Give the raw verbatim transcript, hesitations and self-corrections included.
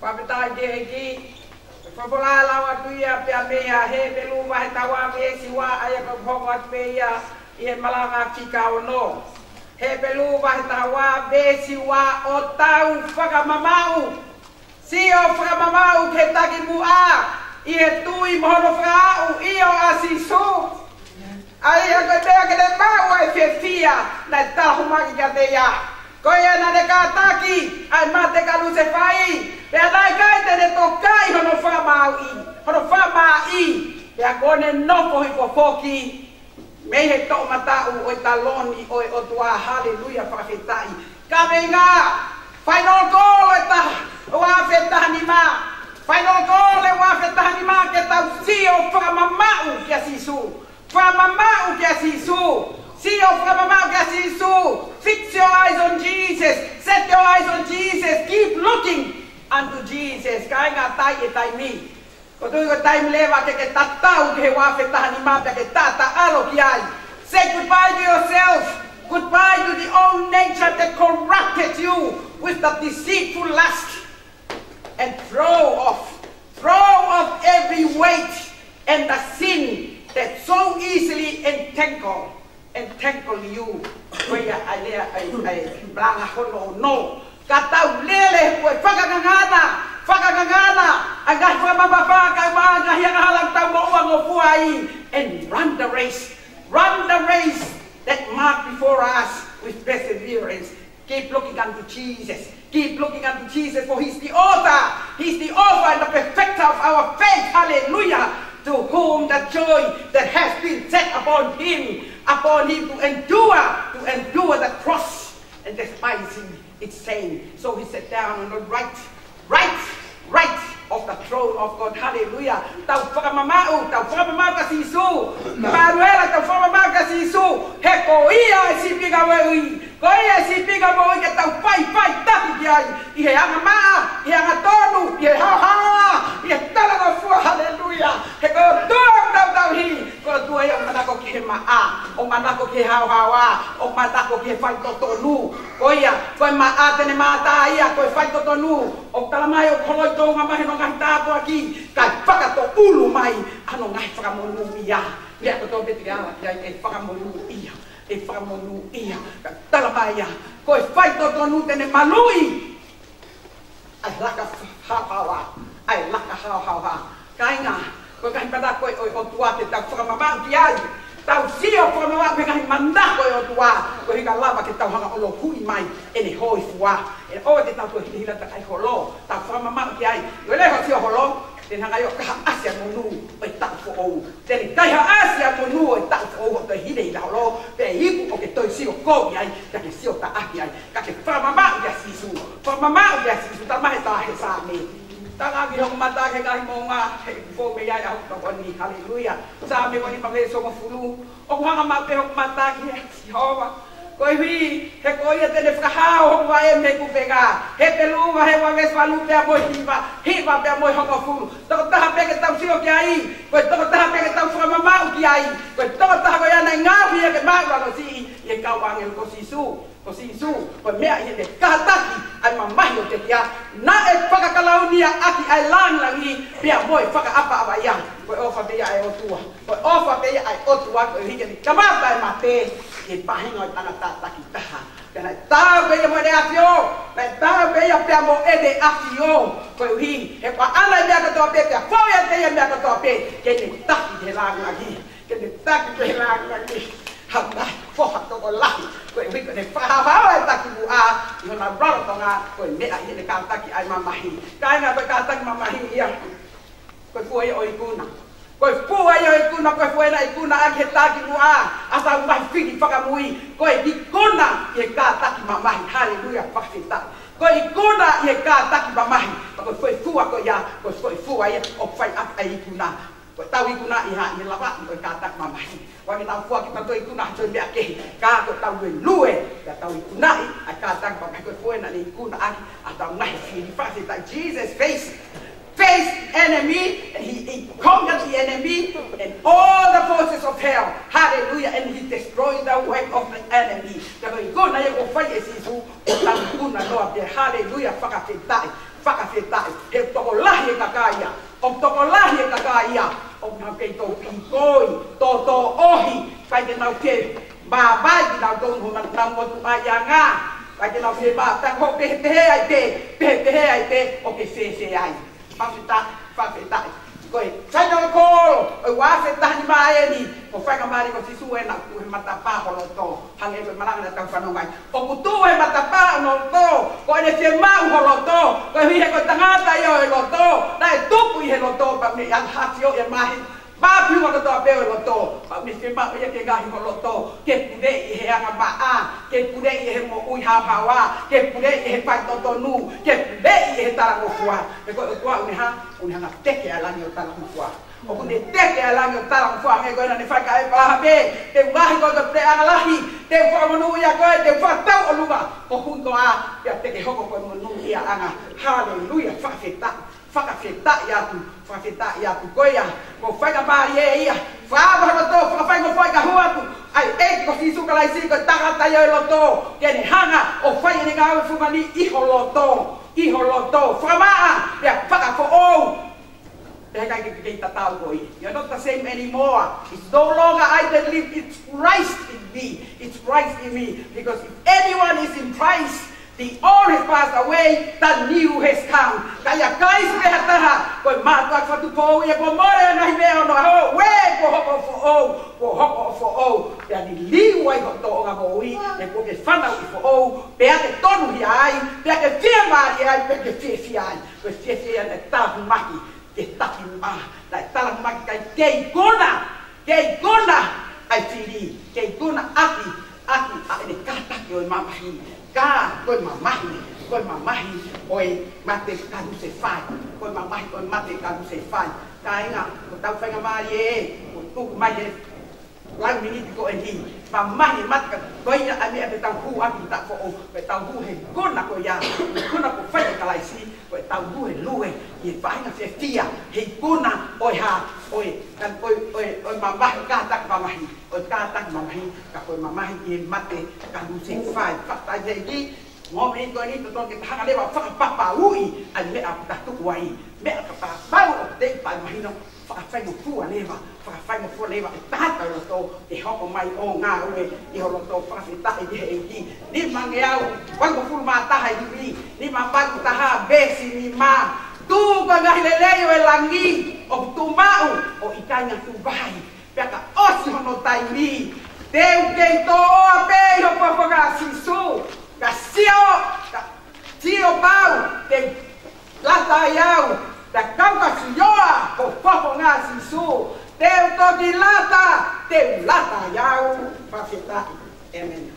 Fakafetaʻi ki he ʻEiki. Folofola lau atu ia pea mei he Hepelū vahe taha ua veesi ua, ʻa ia ko e hoko atu pē ia ʻi he malanga fika ono. Hepelū vahe taha ua veesi ua, ʻo tau fakamamaʻu. Sio fakamamaʻu ki he takimuʻa ʻi he tui mo hono fakaʻau, ʻio, ʻa Sīsū. ʻA ia ko e meʻa ke ne maʻu ai e fiefia naʻe talahumaki kiate ia. Ko ia naʻa ne kātaki ʻa e mate kalusefai, pea naʻe ʻikai te ne tokaʻi hono fakamāuʻi, hono fakamāuʻi, pea kuo ne nofo hifo foki mei he toʻomataʻu ʻo e taloni ʻo e ʻOtua. Haleluia, fakafetaʻi. Kaveinga, final call ʻo e taha, ua afe taha nima. Final call ʻo e ua afe taha nima, ke tau sio fakamamaʻu kia Sīsū. Fakamamaʻu kia Sīsū. Sio fakamamaʻu kia Sīsū. Fix your eyes on Jesus. Set your eyes on Jesus. Keep looking unto Jesus. Kāinga, tai e taimi. Ko e tui ko e taimi leva ke ke tatau ki he ua afe taha nima pea ke taʻataʻalo ki ai. Say goodbye to yourself. Goodbye to the old nature that corrupted you with the deceitful lust. And throw off, throw off every weight and the sin that so easily entangle, entangle you. Ko ia ʻa e lea ʻa e, ʻa e malanga hono ono. Ka tau lele ko e fakangangana, fakangangana ʻa e ngaahi fakamamafa, kae ʻumaʻā ʻa e ngaahi angahala ʻoku tau moʻua ngofua ai. And run the race, run the race that marked before us with perseverance. Keep looking unto Jesus. Keep looking unto Jesus, for he's the author. He's the author and the perfecter of our faith. Hallelujah. To whom the joy that has been set upon him, upon him to endure, to endure the cross and despising its shame. So he sat down on the right, right, right of the throne of God. Hallelujah. Tau fakamamaʻu, tau fakamamaʻu kia Sīsū. Manuela, tau fakamamaʻu kia Sīsū. He ko ia e sīpinga moʻui. Ko ia e sīpinga moʻui ke tau faifai tahi ki ai. ʻI he angamaʻa, ʻi he angatonu, ʻi he haohaoa, ʻi he talangofua. Haleluia. He ko e ʻOtua ʻoku tau tauhi. Ko e ʻOtua ia ʻoku manako ki he maʻa, ʻoku manako ki he haohaoa, ʻoku manako ki he faitotonu. Ko ia, ko e maʻa te ne mātā ia, ko e faitotonu. ʻOku talamai ʻoku holoi tōʻonga mai hono ngaahi tāpuaki, kae fakatoʻulu mai hono ngaahi fakamonūʻia. Meʻa kotoa pē te ke ala ki ai, ʻe fakamonūʻia, ʻe fakamonūʻia. Kae talamai ia, ko e faitotonu te ne maluʻi ʻa e laka haohaoa, ʻa e laka haohaoa. Kāinga, ko e ngaahi manako ʻo e ʻOtua ke tau fakamamaʻu ki ai. Tau sio fakamamaʻu ki he ngaahi manako ʻo e ʻOtua, koeʻuhi kae lava ke tau hanga ʻo lokuʻi mai ʻene hōifua. ʻE ʻoua te tau toe hilahila takai holo, tau fakamamaʻu ki ai. ʻOua leva sio holo, te ne hanga ʻo kaihaʻasi ʻa e monū ʻo e taʻu foʻou. Te ne kaihaʻasi ʻa e monū ʻo e taʻu foʻou ʻo toe hilahila holo, pea iku ʻo ke toe sio kovi ai, ka ke sio taʻaki ai, ka ke fakamamaʻu kia Sīsū, fakamamaʻu kia Sīsū. Talamai ʻe he Saame. Tala ʻaki hoku mata ki he ngaahi moʻunga, he ʻoku fou mei ai ʻa hoku tokoni. Haleluia. Saame ua nima veesi hongofulu. ʻOku hanga maʻu pē hoku mata ki he Sihova, koeʻuhi he ko ia te ne fakahao hoku vaʻe mei he kupenga. Hepelū vahe ua veesi valu pea mo e hiva, hiva pea mo e hongofulu. Tokotaha pē ke tau sio ki ai, ko e tokotaha pē ke tau fakamamaʻu ki ai, ko e tokotaha ko ia naʻe ngaohi ia ke maʻu ʻa e ʻaho siʻi ʻi he kau ʻāngelo, ko Sīsū. Ko Sīsū, ko e meʻa ʻi heʻene kātaki ʻa e mamahi ʻo e pekia, naʻe fakakalauniaʻaki ʻa e lāngilangi pea mo e fakaʻapaʻapa ia. Ko e ʻofa pē ia ʻa e ʻOtua. Ko e ʻofa pē ia ʻa e ʻOtua koeʻuhi ke ne kamata e mate ki he faʻahinga ʻo e tangata takitaha. Pea naʻe taau pē ia mo ʻEne ʻAfio, naʻe taau pē ia pea mo ʻEne ʻAfio. Koeʻuhi he ʻoku ʻaʻana e meʻa kotoa pē, pea fou ʻiate ia e meʻa kotoa pē, ke ne taki ki he lāngilangi. Ke ne taki ki he lāngilangi ha ngaahi foha tokolahi. Koeʻuhi ko ʻene fakahaohaoa e takimuʻa ʻi hona lolotonga, ko e meʻa ʻi heʻene kātaki ʻa e mamahi. Kāinga, ko e kātaki mamahi ia, ko e fua ia ʻo e ikuna. Ko e fua ia ʻo e ikuna, ko e fua ʻena ikuna ʻaki e takimuʻa ʻa ʻetau ngaahi fili fakamui. Ko e ikuna ʻi he kātaki mamahi. Haleluia, fakafetaʻi. Ko e ikuna ʻi he kātaki mamahi. Ko e foʻi fua ko ia, ko e foʻi fua ia ʻoku fai ʻaki ʻa e ikuna. Ko ʻetau ikuna ʻi he, ʻi he lavaʻi ʻo e kātaki mamahi. ʻOua ke tau foaki ʻetau ikuna ha toe meʻa kehe. Ka ko ʻetau luelue, ka tau ikunaʻi ʻa e kātaki mamahi, ko e fua ʻena naʻa ne ikuna ʻaki ʻa ʻetau ngaahi fili. Fakafetaʻi. Jesus faced, faced enemy, and he, he conquered the enemy and all the forces of hell. Hallelujah. And he destroyed the work of the enemy. Ka ko e ikuna ia ʻoku fai ʻe Sīsū, ʻoku tau ikuna noa pē. Hallelujah. Fakafetaʻi. Faka Fakafetaʻi, he tokolahi e kakai ia, ʻoku tokolahi e kakai ia, ʻoku nau kei tō pīkoi, tō tō ʻohi, ʻikai ke nau kei vāvāi kinautolu mo honau motuʻaiʻanga, ʻikai ke nau kei vā, tā ko e pehē pehē ai pē, pehē pehē ai pē, ʻoku ke sēsē ai. Fakafetaʻi, fakafetaʻi. Ko e China ko, ʻo e uafe taha nima eni, ko e faingamālie ko Sīsū ena ʻoku tuʻu he matapā ho loto. Hangē ko e malanga naʻa tau fanongo ai. ʻOku tuʻu he matapā hono loto, ko ʻene fiemaʻu ho loto, koeʻuhi he ko e tangata ia ʻo e loto, naʻe tupu ʻi he loto, pea mei he ʻaho hafio e mahi, pea piu kotoa pē ʻo e loto, pea mei he fiemaʻu ia ke ngaohi ho loto, ke puleʻi ʻe he angamaʻa, ke puleʻi ʻe he moʻui haohaoa, ke puleʻi ʻe he faitotonu, ke puleʻi ʻe he talangofua. He ko e ʻOtua ʻoku ne hā, ʻoku ne hanga ʻo teke ʻa e langi ʻo talangofua. ʻOku ne teke ʻa e langi ʻo talangofua hangē ko ia naʻa ne fai kia ʻĒpalahame. Te u ngaohi koe ko e puleʻanga lahi, te u fakamonūʻia koe, te u fakatau ʻolunga ho hui koā, pea te ke hoko ko e monūʻiaʻanga. Haleluia, fakafetaʻi, fakafetaʻi atu, fakafetaʻi atu. Ko ia, ko e faingamālie ia, fakaava ho loto, fakafaingofuaʻi kae hū atu ʻa e ʻEiki ko Sīsū Kalaisi, ko e tangata ia ʻo e loto, ke ne hanga ʻo fai ʻene ngāue fungani ʻi ho loto, ʻi ho loto, fakamaʻa, pea fakafoʻou. Pea ʻikai ke ke tatau koe. You're not the same anymore. It's no longer I that live, it's Christ in me. It's Christ in me. Because if anyone is in Christ, the old has passed away, the new has come. Ka ʻia Kalaisi pē ha taha, ko e mātuʻaki fakatupu foʻou ia, kuo mole ʻa e ngaahi meʻa ʻo onoʻaho, ʻoku hoko ʻo foʻou, kuo hoko ʻo foʻou. Pea liliu ai ho tōʻonga moʻui, he kuo ke fanauʻi foʻou, pea ke tonuhia ai, pea ke fiemālie ai, pea ke fiefia ai. Ko e fiefia ia naʻe talamai ke taki muʻa, naʻe talamai ke ikuna, ke ikuna ʻa e fili, ke ikuna ʻaki, ʻaki ʻa ʻene kātaki ʻo e mamahi. Ka ko e mamahi, ko e mamahi ʻo e mate kalusefai, ko e mamahi ʻo e mate kalusefai. Kāinga, ko ʻetau faingamālie ē, kuo tuku mai he lau miniti ko eni, mamahi e mate ka, ko ia ʻa e meʻa te tau hū ʻaki ʻetau foʻou, ke tau hū he ikuna ko ia, ikuna kuo fai ʻe Kalaisi, ko ʻetau lue, lue ʻi he faʻahinga fiefia, he ikuna ʻo e hā, ʻo e, ka, ʻo e, ʻo e, ʻo e mamahi, kātaki mamahi, ʻo e kātaki mamahi, ka ko e mamahi ʻi he mate kalusefai. Fakafetaʻi ʻEiki, mo e meʻa ko eni totonu ke ta hanga leva ʻo fakapapauʻi ʻa e meʻa ʻoku ta tuʻu ai, meʻa ka papau ʻoku tei pea mahino, fakafaingofua leva, fakafaingofua leva e tangata ʻo e loto, ke hoko mai ʻo ngāue ʻi ho loto. Fakafetaʻi ki he ʻEiki. Nimangeau valungofulu mā taha ʻi he himi, nima valu taha veesi nima. Tuku ʻa e ngaahi lelei ʻo e langi ʻoku tuʻu maʻu, ʻo ʻikai ngata ʻi vai. Pea ka ʻosi hono taimi, te u kei toʻoa pē ʻi ho fofonga, Sīsū. Ka sio, ka sio pau, te u lata ai au. Pea kapau ka sioa ho fofonga, Sīsū, te u toki lata, te u lata ai au. Fakafetaʻi. ʻĒmeni.